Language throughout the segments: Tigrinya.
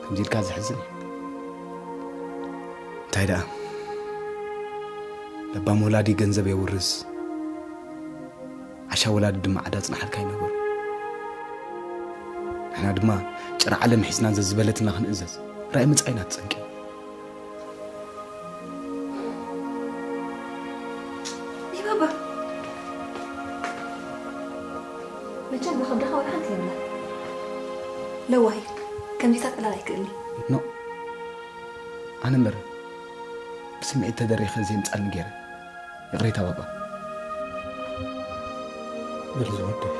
ከምዚ ኢልካ ዘሕዝን እዩ። እንታይ ደኣ፣ ለባም ወላዲ ገንዘብ የውርስ፣ ዓሻ ወላዲ ድማ ዓዳ ጽንሓልካ ይነበሩ። ንሕና ድማ ጭራ ዓለም ሒዝና ዘዝበለትና ክንእዘዝ፣ ራእይ መጻኢና ትጸንቂ። ይባባ፣ መቸም ብኸብድኻ ወላ ሓንቲ የብላ። ለዋሂ፣ ከምዚታት ቀላል ኣይክእልኒ። ኖ፣ ኣነ እምበር ብስምዒት ተደሪኸ ዘይምጻልኒ ገይረ። ይቕሬታ ባባ። በል ዝወደይ፣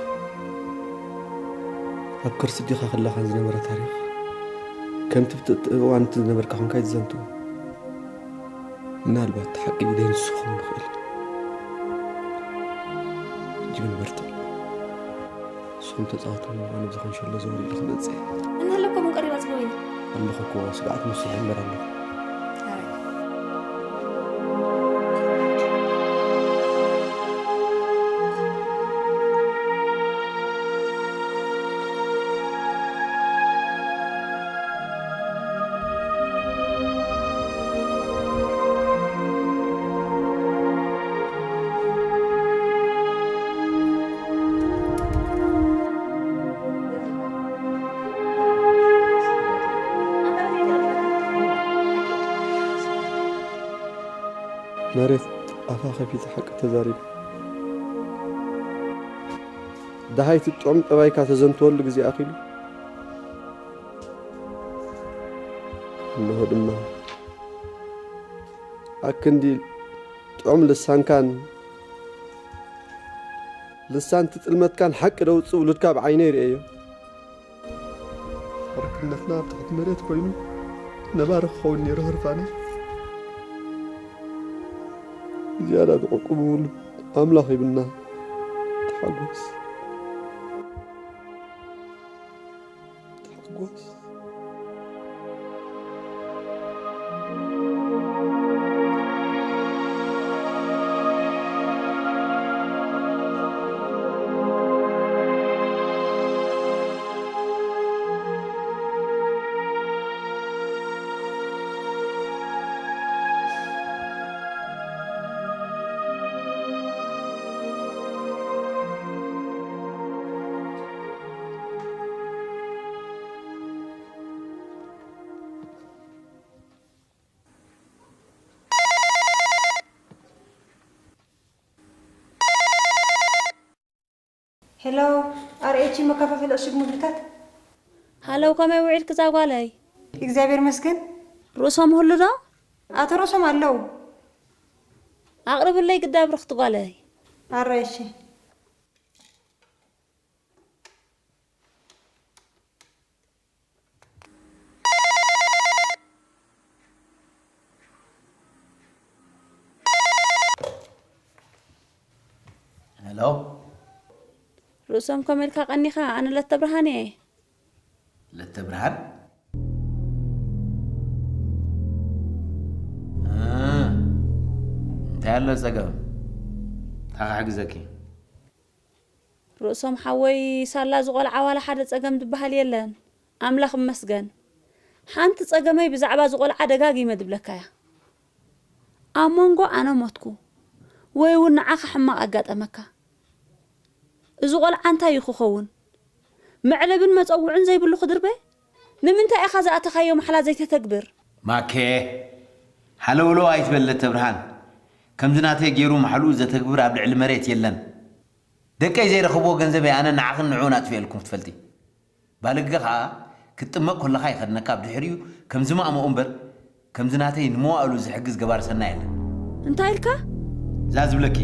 ኣብ ከርሲ ኣዴኻ ከለኻን ዝነበረ ታሪኽ፣ ከምቲ ብትእትእዋን እቲ ዝነበርካ ኮንካ ይትዘንትዎ። ምናልባት እቲ ሓቂ ግደይ ንሱ ክኸውን ይኽእል። ሕጂ ግን በርትዕ። ንስኹም ተጻወቱ፣ ኣነ ብዝኾን ሸሎ ዘውር ኢሉ ክመጽእ እየ። እንሃለኩም ቀሪባ ጽበይኒ። ኣለኹ እኮ፣ ስግኣት ምስሕ እምበር ኣለኹ። መሬት ኣፋ ከፊታ ሓቂ ተዛሪባ። ደሃይ እቲ ጥዑም ጠባይካ ተዘንትወሉ ግዜ ኣኺሉ። እንሆ ድማ ኣክንዲ ጥዑም ልሳንካን ልሳን ትጥልመትካን ሓቂ ደውፅእ ውሉድካ ብዓይነይ ርእየዮ። ሕርክነትና ኣብ ትሕቲ መሬት ኮይኑ ነባሪ ክኸውን ነይሩ ህርፋነ። ዝያዳ ዝዕቁቡ ውሉድ ኣምላኽ ይብና። ተሓጎስ። ተሓጎስ። ሄሎ፣ ኣርኤች መከፋፈሊ ዕሹግ ምግብታት። ሃለው፣ ከመይ ውዒልክ እዛ ጓለይ? እግዚኣብሔር ይመስገን። ርእሶም ህሉ ዶ? ኣቶ ርእሶም ኣለዉ። ኣቕርብለይ ግዳ ብርኽቲ ጓለይ። ኣረ እሺ። ሄሎ። ርእሶም ከመይ ኢልካ ቀኒኻ? ኣነ ለተብርሃን እየ። ለተብርሃን? እ፣ እንታይ ኣሎ ጸገም? እንታይ ክሕግዘኪ? ርእሶም ሓወይ፣ ሳላ ዝቖልዓ ዋላ ሓደ ጸገም ዝበሃል የለን። ኣምላኽ እመስገን። ሓንቲ ጸገመይ ብዛዕባ ዝቖልዓ ደጋጊመ ድብለካ እያ። ኣብ መንጎ ኣነ ሞትኩ ወይ እውን ንዓኻ ሕማቕ ኣጋጠመካ፣ እዚ ቆልዓ እንታይ እዩ ክኸውን? መዕለብን መጸውዕን ዘይብሉ ክድርበ? ንምንታይ ኢኻ ዝኣተኻዮ ማሕላ ዘይተተግብር? ማኬ፣ ሃለውለው ኣይትበል ለተብርሃን። ከምዚ ናተይ ገይሩ ማሕልኡ ዘተግብር ኣብ ልዕሊ መሬት የለን። ደቀይ ዘይረኽብዎ ገንዘበይ ኣነ ንዓኽን ንዕኡን ኣጥፊኤልኩም ክትፈልጢ። ባልገ ኸኣ ክትጥመቕ ከለኻ ይኸድነካ፣ ኣብ ድሕሪኡ ከም ዝማእምኦ እምበር ከምዚ ናተይ ንመዋእሉ ዝሕግዝ ገባር ሰናይ የለን። እንታይ ኢልካ? እዛ ዝብለኪ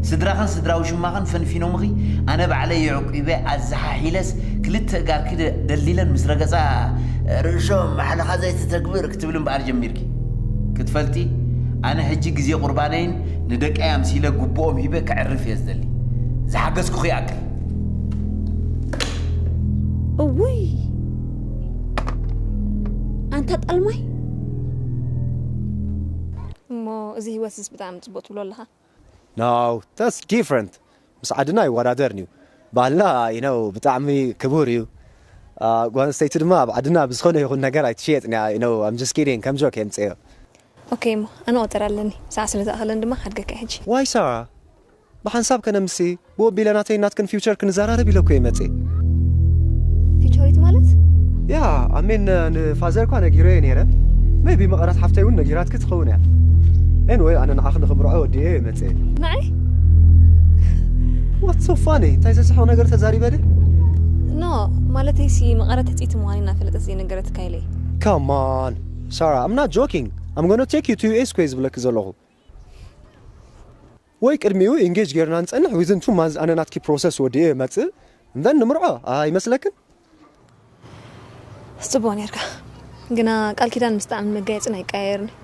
ስድራኽን ስድራ ውሽማኽን ፈንፊኖምኺ፣ ኣነ ባዕለይ የዕቂበ ኣዘሓሒለስ ክልተ እጋርኪ ደ- ደልዲለን ምስ ረገጻ ርእሶም ማሕለኻ ዘይትተግብር ክትብል እምበኣር ጀሚርኪ። ክትፈልጢ ኣነ ሕጂ ግዜ ቁርባነይን ንደቀይ ኣምሲለ ግቡኦም ሂበ ከዕርፍ እየ ዝደሊ። ዝሓገዝኩኺ ይኣክል። እውይ ኣንታ ጣልማይ። እሞ እዚ ህይወትስ ብጣዕሚ ጽቡቕ ትብሎ ኣለኻ። No, that's different. ምስ ዓድና ይወዳደርን እዩ። ባህልና you know ብጣዕሚ ክቡር እዩ። ጓል ኣንስተይቲ ድማ ኣብ ዓድና ብዝኾነ ይኹን ነገር ኣይትሽየጥን እያ። You know, I'm just kidding፣ ከም ጆክ የምፅዮ። ኦኬ እሞ ኣነ ቆፀር ኣለኒ። ሰዓት ስለ ዝኣኸለን ድማ ሓድገካ ሕጂ። ዋይ ሳራ፣ ብሓንሳብ ከነምሲ ብወቢለ ናተይ ናትክን ፊውቸር ክንዘራረብ ኢለ እኮ እየ መፅእ። ፊቸሪት ማለት? ያ፣ ኣሜን፣ ንፋዘር እኳ ነጊረዮ ነይረ። ሜቢ መቐረት ሓፍተይ እውን ነጊራትኪ ትኸውን እያ። ኤንወይ፣ ኣነ ንዓኽ ንኽምርዖ ወዲኤ እየ መፅእ። ንዓይ? What's so funny? እንታይ ዘስሕቕ ነገር ተዛሪበ ድየ? ኖ፣ ማለተይሲ መቐረት ሕፅይቲ ምዃነይ እናፈለጠት ዘይነገረትካ ኢለ እየ። Come on ሳራ፣ I'm not joking. I'm gonna take you to U S እኮ እየ ዝብለኪ ዘለኹ። ወይ ቅድሚኡ ኢንጌጅ ጌርና ንፀንሕ፣ within two months ኣነ ናትኪ ፕሮሰስ ወዲኤ እመፅእ፣ and then ንምርዖ ኣይመስለክን? ጽቡቕ ኔርካ። ግና ቃል ኪዳን ምስ ጣዕምን መጋየጽን ኣይቀያየርን እዩ።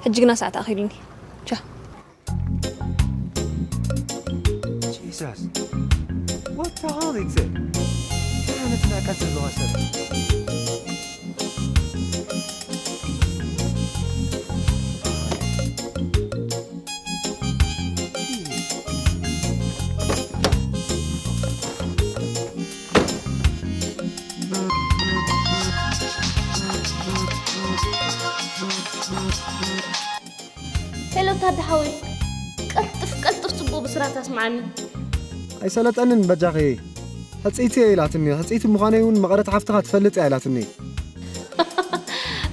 ሕጂ ግና ሰዓት ኣኺሉኒ። ቻ። Jesus. What the hell is it? እንታይ ዓይነት ናቀት ዘለዋ ሰብ? ሄሎ ታዲ ሓወይ፣ ቀልጥፍ ቀልጥፍ ጽቡቕ ብስራት ኣስምዓኒ። ኣይሰለጠንን በጃኺ። ሕጽይቲ እየ ኢላትኒ። ሕጽይቲ ምዃነይ እውን መቐረት ሓፍትኻ ትፈልጥ እያ ኢላትኒ።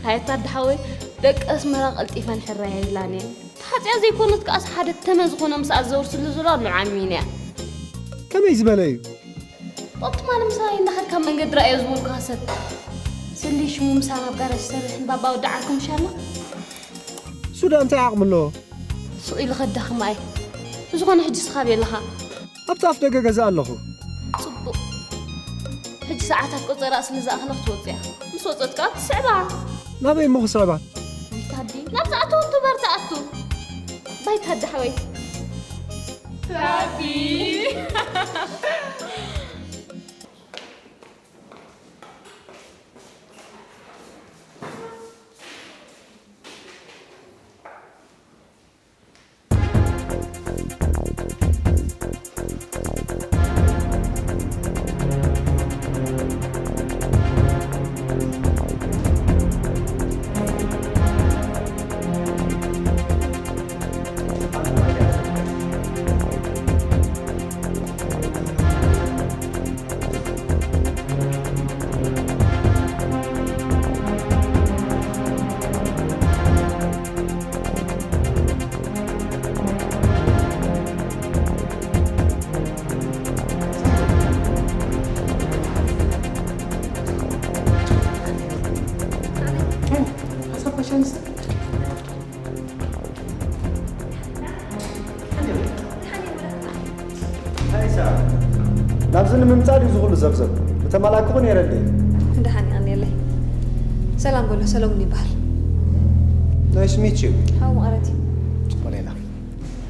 ኣየ ታዲ ሓወይ፣ ደቂ ኣስመራ ቀልጢፈን ሕራይ ኣይብላን እየን። ተሓጽያ ዘይኮነት ከኣስ ሓደ ተመ ዝኾነ ምስኣ ዘውርስሉ ዘሎ ኣሎ ዓሚን እያ። ከመይ ዝበለ እዩ? ኦፕቲማል ምሳይ እንዳኸድካ መንገዲ ራእዮ ዝበልኩኻ ሰብ። ስሊ ሽሙ ምሳና ኣብ ጋራጅ ዝሰርሕ ንባባ ወዲ ዓርኩ ምሻላ። እሱ ደኣ እንታይ ዓቕሚ ኣለዎ? ስቕ ኢሉ ከዳኽማ እዩ። ብዝኾነ ሕጂ ስኻ ኣበይ ኣለኻ? ኣብቲ ኣፍ ደገ ገዛ ኣለኹ። ጽቡቕ። ሕጂ ሰዓታት ቆጸራ ስለ ዝኣኸለ ክትወጽእ እያ። ምስ ወጸት ከኣ ትስዕባ። ናበይ እሞ ክስዕባ? ታዲ፣ ናብ ዝኣተወቶ በር ትኣቱ። ባይ ታዲ ሓወይ። ታዲ። ናብዚ ንምምፃእ ድዩ ዝኹሉ ዘብዘብ? ምተማላክኹ ነይረ እንዴ? ደሓን ይቐንየለይ። ሰላም በሎ፣ ሰሎሙን ይበሃል። Nice to meet you. ሓው መቐረት እዩ። ጽቡቕ ሌላ።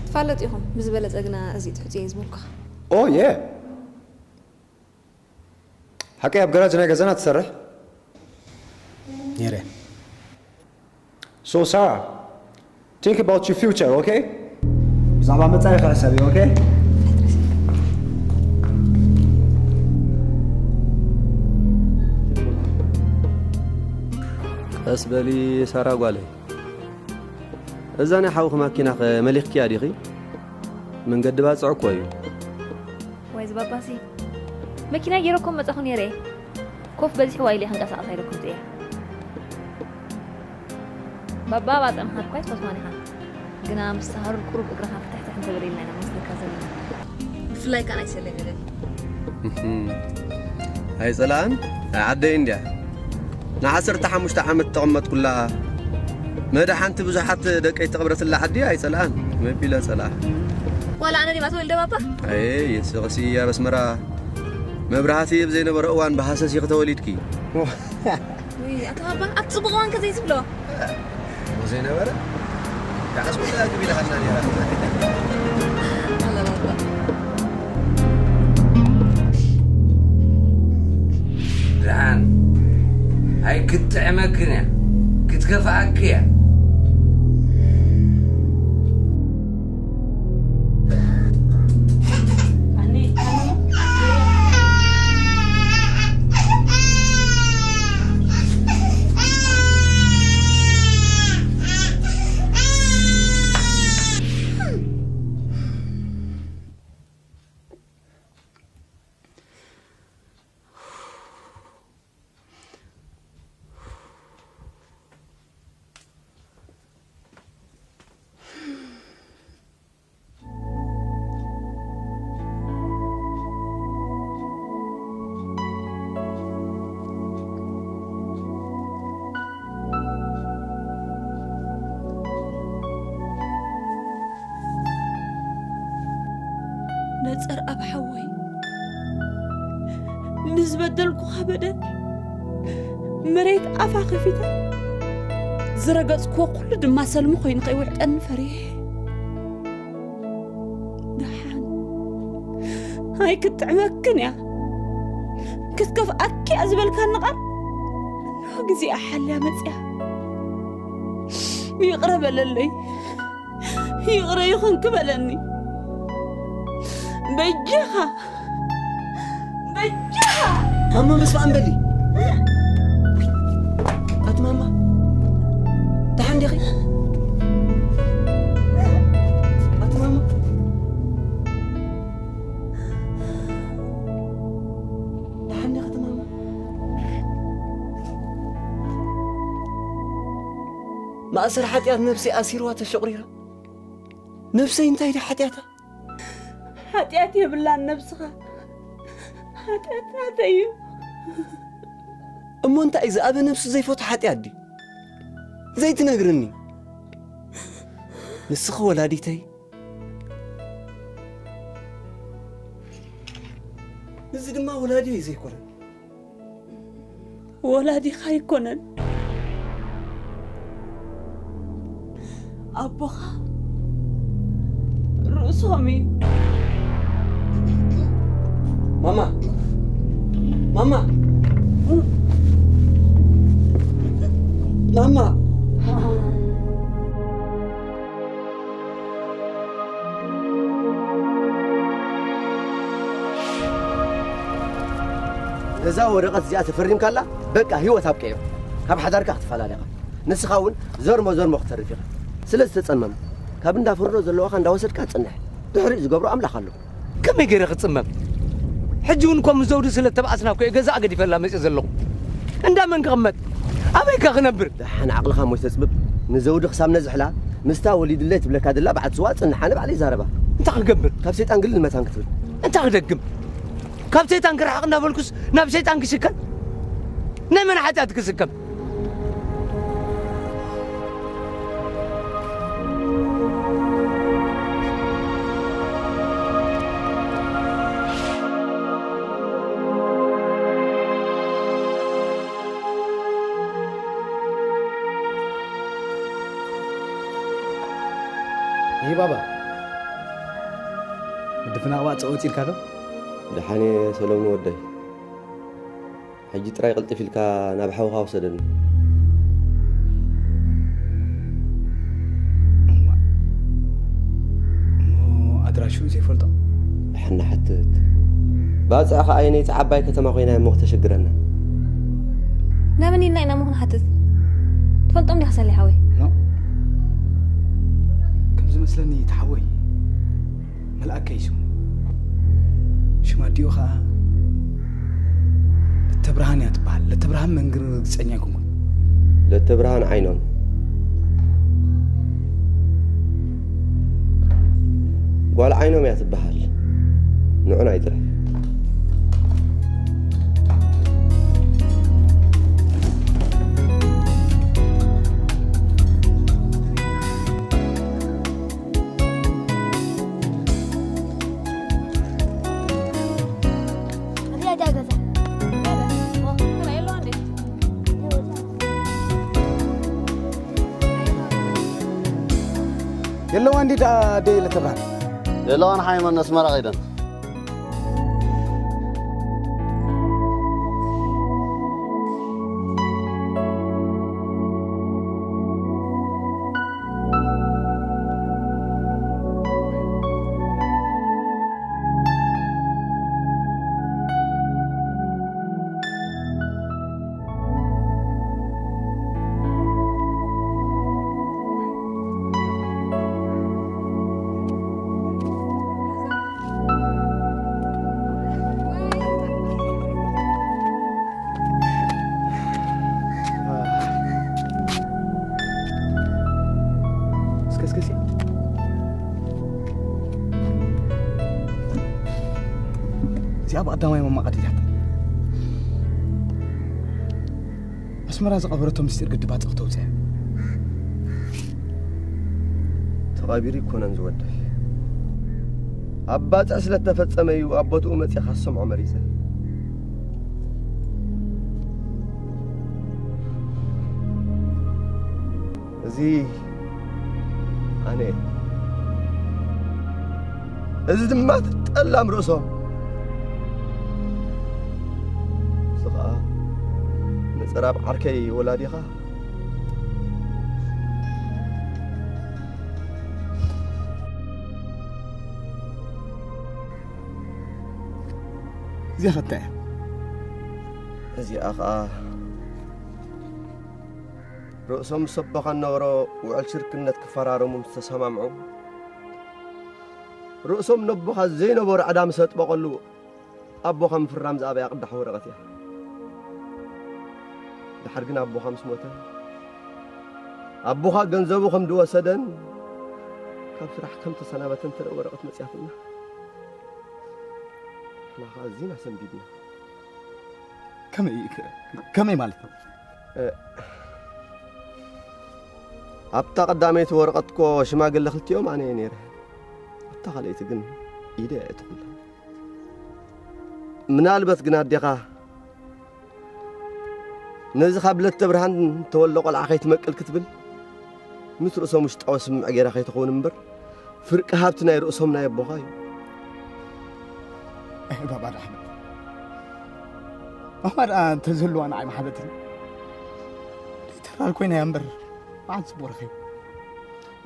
ትፋለጡ ኢኹም፣ ብዝበለጸ ግና እዚ ትሕጹ እየ ዝበልኩኻ። Oh yeah. ሓቀይ ኣብ ገራጅ ናይ ገዛና ትሰርሕ? ነይረ። So Sarah, think about your future, okay? ብዛዕባ መጻኢኻ ሕሰብ፣ okay? ቀስ በሊ ሳራ ጓለይ። እዛ ናይ ሓውኺ ማኪናኸ መሊኽክያ ዲኺ? መንገዲ ባጽዕ እኮ እዩ። ወይ ዝባባሲ መኪና ገይረኩም መጻኹ ነይረ። ኮፍ በዚሕዋ ኢለ ክንቀሳቐስ ኣይደኩም ጽየ። ባባ ባጽዕ ምኻድ እኳ ኣይትፈትዋን ኢኻ። ግና ምስ ሰሃሩር ቁሩብ እግርኻ ፍትሕትሕ እንተበለ ኢልና ኢና ንወስደካ ዘለና። ብፍላይ ከኣ ናይ ሰለሚ ደሊ። ኣይጸላኣን። ኣይ ዓደይ እንድያ። ንዓሰርተ ሓሙሽተ ዓመት ተቐመጥኩላ። መዳ ሓንቲ ብዙሓት ደቀይ ተቐብረትላ ዓዲ ኣይጸላኣን። መቢለ ጸላኣ። ዋላ ኣነ ዲማ ተወልደ ባባ? ኣየ የስቕሲ ኣብ ኣስመራ መብራህቲ ብዘይነበረ እዋን ብሃሰስ ኢኺ ተወሊድኪ። ውይ ኣቶ ባባ ኣብ ጽቡቕ እዋን ከዘይ ዝብሎ። ብዘይነበረ ዳዕስ ወላ ግቢ ኢልካና ነይራ። ደሓን ኣይክትጥዕመክን እያ፣ ክትከፍኣኪ እያ። ጸርኣብ ሓወይ፣ ንዝበደልኩኻ በደል መሬት ኣፋ ከፊታ ዝረገጽክዎ ኩሉ ድማ ሰልሚ ኮይኑ ከይውሕጠኒ ፈሪሐ። ደሓን ኣይክጥዕመክን እያ፣ ክትከፍኣኪ እያ ዝበልካኒ ቃል እንሆ ግዜኣ ሓልያ መጽያ። ይቕረ በለለይ፣ ይቕረ ይኹንኪ በለኒ። በጃኻ፣ በጃኻ። ማማ፣ መስማዕ እምበሊ። ኣቲ ማማ፣ ደሓን ዲኺ? ኣቲ ማማ፣ ደሓን ዲኺ ኣቲ ማማ? ማእሰር ሓጢኣት ነብሰይ ኣሲርዋ ተሸቑሪራ። ነብሰይ እንታይ ድዩ ሓጢኣታ? ሓጢኣት የብላን ነብስኻ። ሓጢኣት ናተይ እዩ። እሞ እንታይ እዩ ዝኣበ ነብሱ ዘይፈቱ ሓጢኣት ድዩ? ዘይትነግርኒ? ንስኺ ወላዲተይ። እዚ ድማ ወላዲየይ ዘይኮነ። ወላዲኻ ኣይኮነን። ኣቦኻ ርእሶም እዩ። ማማ! ማማ! ማማ! ነዛ ወረቐት እዚኣ ተፈሪምካላ፣ በቃ ህይወት ኣብቂዑ። ካብ ሓዳርካ ክትፈላለ ኢኻ። ንስኻ እውን ዘርሞ ዘርሞ ክትተርፍ ኢኻ። ስለ ዝተጸመሙ፣ ካብ እንዳ ፍርዶ ዘለዋኻ እንዳወሰድካ ጽንሕ። ድሕሪኡ ዝገብሮ ኣምላኽ ኣሎ። ከመይ ገይረ ክጽመም? ሕጂ እውን እኮ ምስ ዘውዲ ስለ እተባኣስና እኮ እየ ገዛእ ገዲፈላ መጽእ ዘለኹ። እንዳ መን ክቕመጥ? ኣበይ ከ ክነብር? ደሓን ዓቕልኻ እሞ ይተጽብብ። ንዘውዲ ክሳብ ነዝሕላ፣ ምስታ ወሊድለይ ትብለካ ዘላ በዓልቲ ስዋ ጽንሕ፣ ኣነ ባዕለይ ይዛረባ። እንታይ ክገብር? ካብ ሰይጣን ግልል መታን ክትብል። እንታይ ክደግም? ካብ ሰይጣን ክርሕቕ እናበልኩስ ናብ ሰይጣን ክስከም? ናይ መን ሓጢኣት ክስከም? ይህ ባባ፣ ወዲ ፍናቕባ ጸወት ኢልካ ዶ? ደሓን እየ ሰለሙን ወደይ። ሕጂ ጥራይ ቅልጥፍ ኢልካ ናብ ሓውኻ ውሰደኒ። እሞ ኣድራሽኡ ዘይፈልጦ? ደሓን ንሓትት። ባጽዕ ከኣ ኣየነይቲ ዓባይ ከተማ ኮይና እሞ ክተሸግረና? ናበን ኢልና ኢና እሞ ክንሓትት? ትፈልጦም ዲኻ ሰሌ ሓወይ? ኖ። ከም ዝመስለኒ እቲ ሓወይ መልኣከ እዩ ስሙ። ሽም ኣዲኡ ኸኣ ለተብርሃን እያ ትበሃል። ለተብርሃን መንግር ርግጸኛ ኣይኮንኩን። ለተብርሃን ዓይኖም። ጓል ዓይኖም እያ ትበሃል። ንዑና ይጥራሕ። እዚኣ እታ ገዛ። የለዋ እንዲ ደኣ ኣደይ ለተብርሃን። የለዋን ሓይመን ኣስመራ ከይደን። እስከ፣ እስከ፣ እስከ። እዚኣ ብቐዳማይ ማማ ቀዲዳታ። ኣስመራ ዝቐበረቶ ምስጢር ግዲ ባጽዕ ክተውጽእ እያ። ተቐቢሩ ይኮነን ዝወድሕ። ኣብ ባጽዕ ስለ እተፈጸመ እዩ ኣብ ቦትኡ መጺኻ ክትሰምዖ መሪጸ። እዚ ኣነ እየ። እዚ ድማ ጠላም ርእሶም። እዚ ኸኣ ንጸራብ ዓርከይ ወላዲኻ። እዚኣ ኸ እንታይ እያ? እዚኣ ኸኣ ርእሶም ምስ ኣቦኻ ነበሮ ውዕል ሽርክነት ክፈራረሙ ምስ ተሰማምዑ፣ ርእሶም ነቦኻ ዘይነበሮ ዕዳ ምስ ኣጥበቐሉ፣ ኣቦኻ ምፍራም ዝኣበያ ቅዳሕ ወረቐት እያ። ድሓር ግን ኣቦኻ ምስ ሞተ፣ ኣቦኻ ገንዘቡ ከም ዝወሰደን ካብ ስራሕ ከም ተሰናበተን ትረአ ወረቐት መጽያትና። ንሕና ኸኣ ኣዚና ሰንቢድና። ከመይ፣ ከመይ ማለት? እ፣ ኣብታ ቀዳመይቲ ወረቐት እኮ ሽማግለ ክልቲኦም ኣነ እየ ነይረ። ኣብታ ካልኣይቲ ግን ኢደ እየ ኣእተኹላ። ምናልባት ግን ኣዴኻ ነዚ ካብ ለተ ብርሃን ተወልደ ቆልዓ ከይትመቅል ክትብል ምስ ርእሶም ውሽጣዊ ስምምዕ ገይራ ከይትኸውን እምበር፣ ፍርቂ ሃብቲ ናይ ርእሶም ናይ ኣቦኻ እዩ። ኣይ ባባ ዳሕመድ፣ ማማ ደኣ እንተዝህልዋ ንዓይ ምሓበትኒ። ደይተራር ኮይና እያ እምበር፣ መዓት ጽቡቕ ረኺቡ።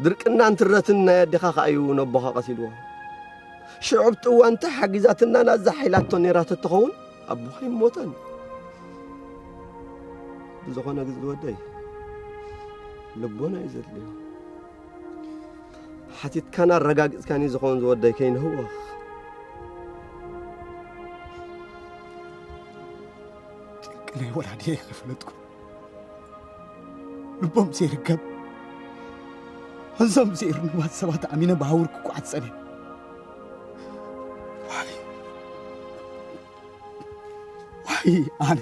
ድርቅናን ትረትን ናይ ኣዴኻ ከኣ እዩ ነቦኻ ቀቲልዎ። ሽዑ ኣብቲ እዋን እንታይ ሓጊዛትና ናዛ ሓይላቶ ነይራ ተትኸውን፣ ኣቦኻ ኣይሞተን። ብዝኾነ ግን ዝወደይ፣ ልቦና እዩ ዘድልዮ። ሓቲትካን ኣረጋጊጽካን እዩ ዝኸውን ዝወደይ፣ ከይንህወኽ። ጭንቂ ናይ ወላዲየ ከይፈለጥኩ፣ ልቦም ዘይርከብ፣ ህንዞም ዘይርንባት ሰባት ኣሚነ ብሃውር ክቋዓት ጸንየ። ዋይ፣ ዋይ ኣነ።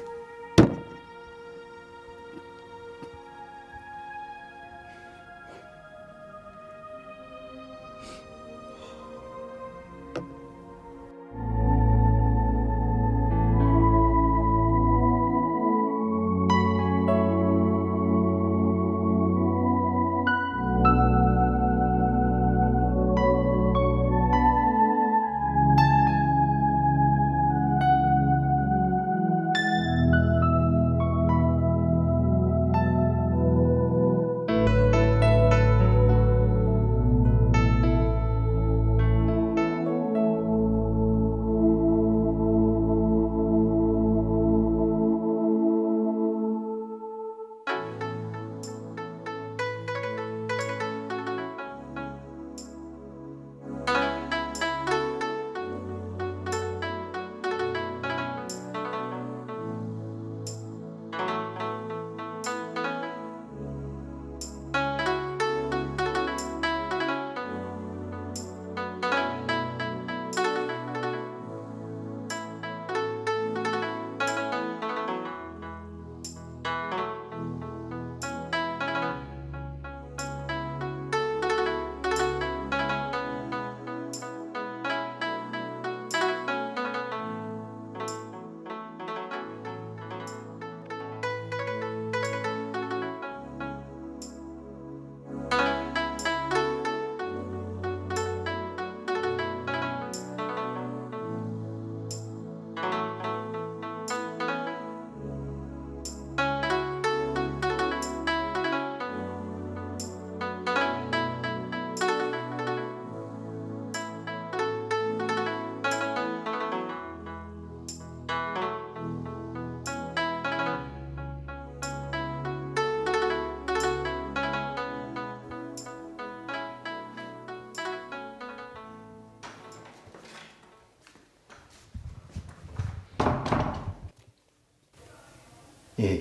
እህ፣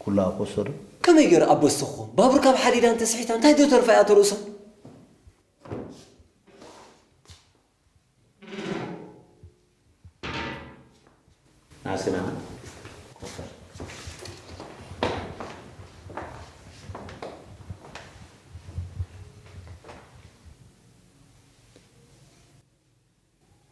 ኩላ ክወሰዱ? ከመይ ገይሩ ኣቦ ዝትኾ? ባቡር ካብ ሓዲዳ እንተስሒታ እንታይ ዶ ተርፋ እያ ተርእሶም? ናስና ኮፈር።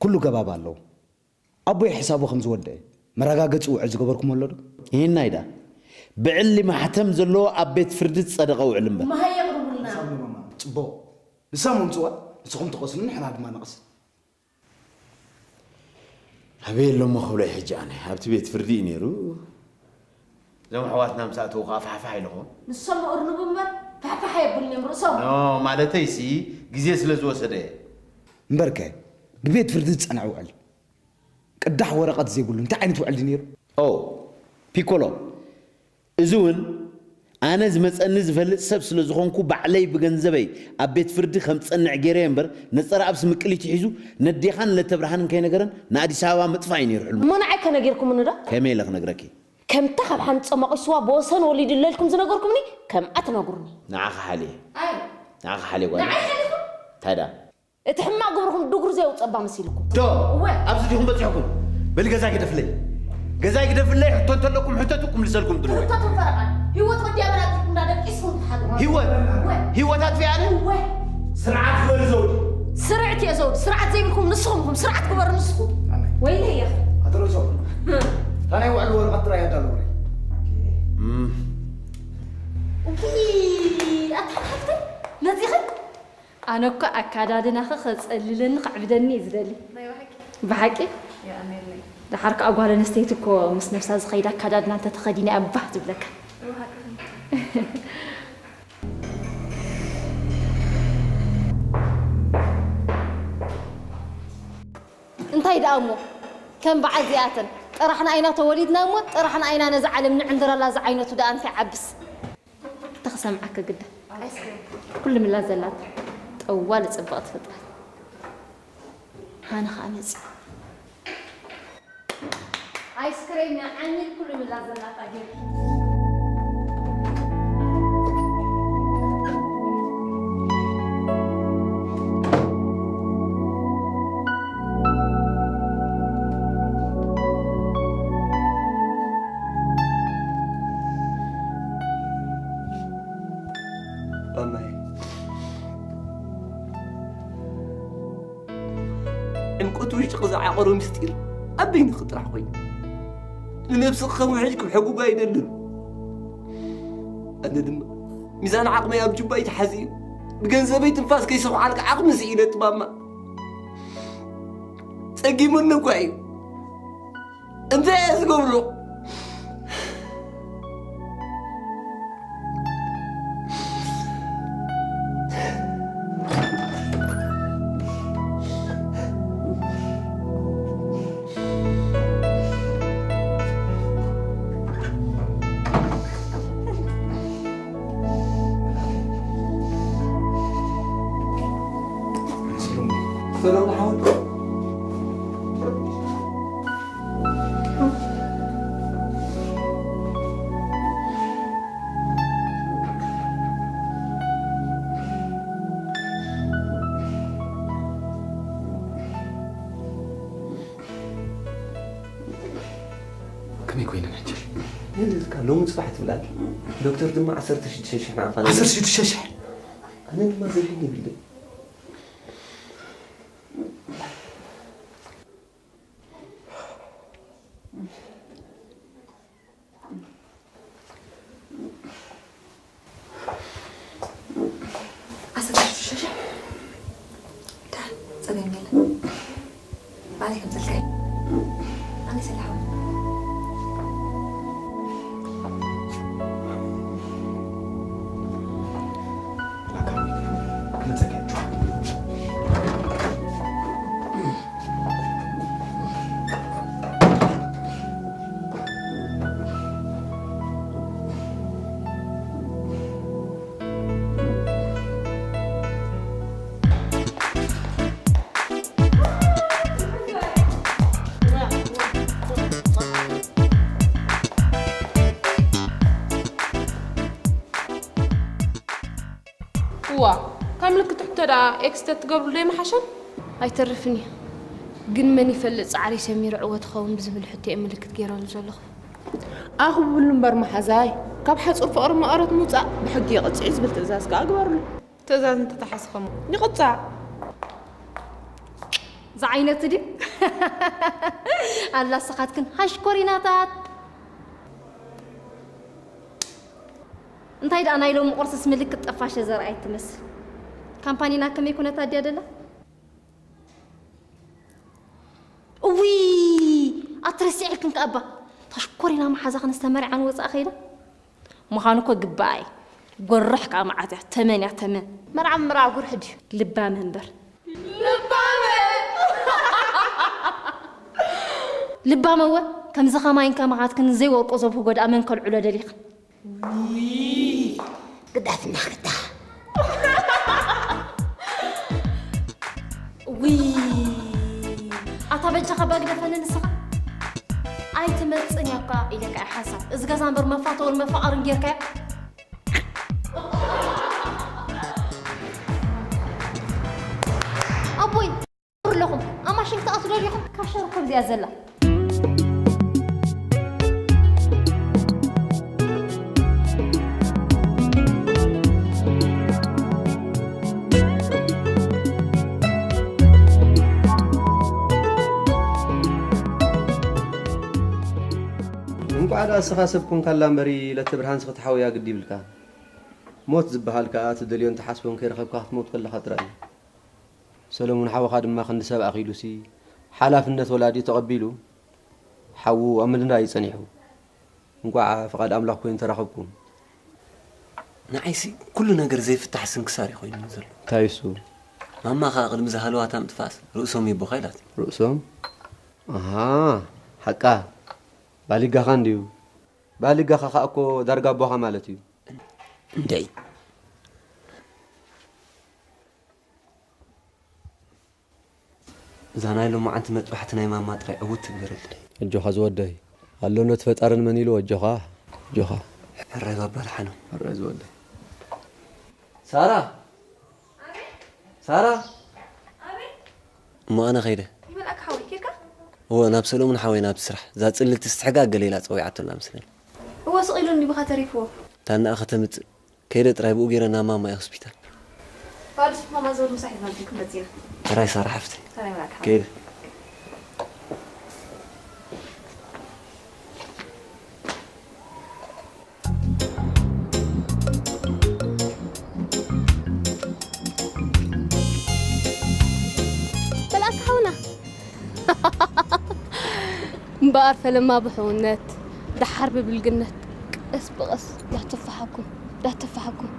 ኩሉ ገባብ ኣለዎ። ኣቦይ ሕሳቡ ከም ዝወደአ መረጋገጺ ውዕል ዝገበርኩም ኣሎ ዶ? ይህናይ ዳ ብዕሊ ማሕተም ዘለዎ ኣብ ቤት ፍርዲ ዝጸደቐ ውዕል እምበር። መሃይ የቕርቡልና። ጽቡቕ። ንሳ መምጽዋ ንስኹም ትቐስኑ ንሕና ድማ ንቐስ። ኣበይ ኣሎ እሞ ክብሎ እየ ሕጂ ኣነ? ኣብቲ ቤት ፍርዲ እዩ ነይሩ። እዞም ኣሕዋትና ምስ ኣተዉ ከዓ ፋሕፋሕ ኢልኹም። ንሶም እርኑብ እምበር ፋሕፋሕ ኣየብሉን እዮም ርእሶም። ኖ፣ ማለተይሲ ግዜ ስለ ዝወሰደ እየ። እምበርከ ብቤት ፍርዲ ዝጸንዐ ውዕል ቅዳሕ ወረቐት ዘይብሉ እንታይ ዓይነት ውዕል ድዩ ነይሩ? ኦ፣ ፒኮሎ፣ እዚ እውን ኣነ ዝመጸኒ ዝፈልጥ ሰብ ስለ ዝኾንኩ ባዕለይ ብገንዘበይ ኣብ ቤት ፍርዲ ከም ዝጸንዕ ገይረዮ እምበር ነጸረ ኣብ ስምቅሊት ሒዙ ነዴኻን ለተብርሃንን ከይነገረን ንኣዲስ ኣበባ ምጥፋእ እዩ ነይሩ ሕልሙ። እሞ ንዓይ ከነጊርኩምኒ ዶ? ከመይ ኢለ ክነግረኪ? ከምታ ካብ ሓንጾ መቒስዋ ብወሰን ወሊዱ ኣለልኩም ዝነገርኩምኒ ከምኣ ትነግሩኒ። ንዓኻ ሓልየ። ኣይ። ንዓኻ ሓልየ ጓል። ንዓይ ሓሊኹም? እንታይ ደኣ? እቲ ሕማቕ ግብርኹም ድጉር ዘየውጸባ መሲልኩም። ዶ? እወ። ኣብዚ ዲኹም በጺሕኩም? በሊ ገዛይ ግደፍለይ። ገዛይ ግደፍለይ፣ ሕቶ እንተለኩም ሕተቱ ክምልሰልኩም ድልዎ። ሕተቱን ፈረቓን። ህይወት ወዲ ኣበራ ዲኹም እንዳደቂስኩም ትሓድሩ። ህይወት? እወ። ህይወት ኣጥፊኣኒ? እወ። ስርዓት ግበሪ ዘውዲ። ስርዕት እየ ዘውዲ። ስርዓት ዘይብልኩም ንስኹም ኢኹም። ስርዓት ግበሩ ንስኹም። ኣነ። ወይለየ። ኣቶ ርእሶም። እታ ናይ ውዕል ወረቐት ጥራይ ኣዳልውለይ። እም። ውይ፣ ኣታ ሓፍተይ፣ መጺኺ? ኣነ እኮ ኣካዳድናኺ ከጸልለኒ ከዕብደኒ እዩ ዝደሊ። ናይ ብሓቂ? ብሓቂ? የቐንየለይ። ደሓር ከኣ ጓል ኣንስተይቲ እኮ ምስ ነብሳ ዝኸይድ ኣካዳድና እንተተኸዲና እያ ባህ ትብለካ። ብሓቂ። እንታይ ደኣ እሞ ከም በዓል እዚኣተን ጥራሕና ኢና ተወሊድና እሞ ጥራሕና ኢና ነዛ ዓለም ንዕንድረላ ዝዓይነቱ ደኣ እንታይ ዓብስ። ተኽሰምዓካ ግዳ። ኩሉ ምላ ዘላታ ጠዋሊ ጽብቕቲ ፍጥረት። ሃኒ ኸኣ መጺኡ። ኣይስክሬም ንዓኒ ኩሉ ምላ ዘላታ ጌርኪ። ማማይ። ዕምቆት ውሽጥኺ ዝዓቐሮ ምስጢር ኣብ በይንኺ ጥራሕ ኮይኑ፣ ንነብስኺ ከም ውሕጅ ክሕጉግ ኣይደልን። ኣነ ድማ ሚዛን ዓቕመይ ኣብ ጁባይ ተሓዚኡ፣ ብገንዘበይ ትንፋስ ከይሰኹዓልኪ ዓቕሚ ስኢነ እቲ ማማ። ጸጊሙኒ እኳ እዩ። እንታይ እየ ዝገብሮ? ሰላም ሓወት። ከመይ ኮይነን ሕጂ? የለልካ፣ ሎሚ ጽባሕ ትብል ኣላ። ዶክተር ድማ ዓሰርተ ሽዱሽተ ሽሕ ንዓኻ ነይሩ። ዓሰርተ ሽዱሽተ ሽሕ? ኣነ ድማ ዘለኒ የብለይ። ዓሰርተ ሽዱሽተ ሽሕ? ዳን፣ ጸገም የለን። ባዕለይ ከምጽልካ እየ። ኣነ ሰላም። እዋ፣ ካብ ምልክት ሕቶ ደኣ ኤክስ ተትገብሩሉ ኣይምሓሸን? ኣይተርፍን እዩ። ግን መን ይፈልጥ ጻዕሪ ሰሚሩ ዕወት ኸውን ብዝብል ሕቶ እየ ምልክት ገይረሉ ዘለኹ። ኣኽብብሉ እምበር መሓዛይ፣ ካብ ሓጹር ፍቕሪ መቐረት ምውጻእ ብሕጊ ይቕጽዕ እዩ ዝብል ትእዛዝ ከኣ ግበርሉ። ትእዛዝ እንተተሓስኸሞ ይቕጻዕ። ዝዓይነቱ ድዩ? ኣላ ስኻትክን ሃሽኮሪናታት። እንታይ ደኣ ናይ ሎሚ ቁርስስ ምልክት ጠፋሸ ዘርኣየት ትመስል። ካምፓኒና ከመይ ኩነታት ድያ ደላ? እዊ ኣትረሲዕልክን ከኣባ ታሽኮሪና መሓዛኽን ዝተመርዓን ወፃእ ከይዳ። ምዃኑ እኮ ግባኣይ። ጎርሕ ከኣ መዓት እያ። ተመን እያ፣ ተመን። መርዓ ምርዓ ጉርሕ ድዩ? ልባም እምበር። ልባም እወ፣ ከምዚ ኸማይን ከማኻትክን ዘይወርቆ ዘብህጎ ደኣ መን ከልዕሎ ደሊኽን? ግዳፍና ክዳ። ውይ፣ ኣታ በጃኻ ባግደፈኒ ንስኻ። ኣይትመጽን እያ እኳ ኢለካ እየ ሓንሳብ። እዚ ገዛ እምበር መፋተውን መፋቐርን ጌርካዮ። ኣቦይ፣ ኣለኹም። ኣብ ማሽን ክትኣትዉ ደሊኹም? ካብ ሸርኮብ እዚኣ ዘላ። እንቋዕ ደኣ እስኻ ሰብ ኮንካላ እምበሪ፣ ለተብርሃንስ ክትሓውያ ግዲ ይብልካ። ሞት ዝበሃል ከኣ ትደልዮን ትሓስቦን ከይረኸብካ ክትሞት ከለኻ ጥራይ እዩ። ሰለሙን ሓውኻ ድማ ክንዲ ሰብ ኣኺሉሲ፣ ሓላፍነት ወላዲ ተቐቢሉ፣ ሓዉ ኣብ ምድንዳይ እዩ ጸኒሑ። እንቋዕ ፍቓድ ኣምላኽ ኮይኑ ተራኸብኩም። ንዓይሲ ኩሉ ነገር ዘይፍታሕ ስንክሳር እዩ ኮይኑኒ ዘሎ። እንታይ እሱ? ማማ ኸኣ ቅድሚ ዝሃለዋታ ምጥፋእስ ርእሶም ይቦኻ ኢላት። ርእሶም? ኣሃ፣ ሓቃ። ባሊጋኻ እንድዩ። ባሊጋኻ ኸኣ እኮ ዳርጋ ኣቦኻ ማለት እዩ። እንደይ። እዛ ናይ ሎማዓንቲ መጥባሕቲ ናይ ማማ ጥራይ ዕውት ትግበረለይ። ኣጆኻ ዝወደይ። ኣሎ ነቲ ፈጣርን መን ኢሉ ኣጆኻ። ኣጆኻ። ሕራይ ባባ ልሓኖ። ሕራይ ዝወደይ። ሳራ! ሳራ! እሞ ኣነ ኸይደ። ይበልኣካ ሓወይ፣ ኬድካ? እወ፣ ናብ ሰሎሙን ሓወይ ናብ ስራሕ። እዛ ጽልልቲ ስትሕጋ ገለ ኢላ ጸዊዓቶ ኣላ መስለኒ። እወ፣ ስቕ ኢሉኒ ብኻ ተሪፍዎ። ታናኣ ከተምጽእ። ከይደ ጥራይ ብኡ ገይረ ናብ ማማ እየ ሆስፒታል። ባልሽ ማማ ዝብል ምሳሕ ኢልና ክንመጽእ ኢና። ሕራይ ሳራ ሓፍተይ። ሕራይ ብላካ ሓወይ። ከይደ። በልኣካ ሓውና። እምበኣር ፈለማ ብሕውነት፣ ደሓር ብብልግነት፣ ቀስ ብቐስ ዳተፋሓኩም፣ ዳተፋሓኩም።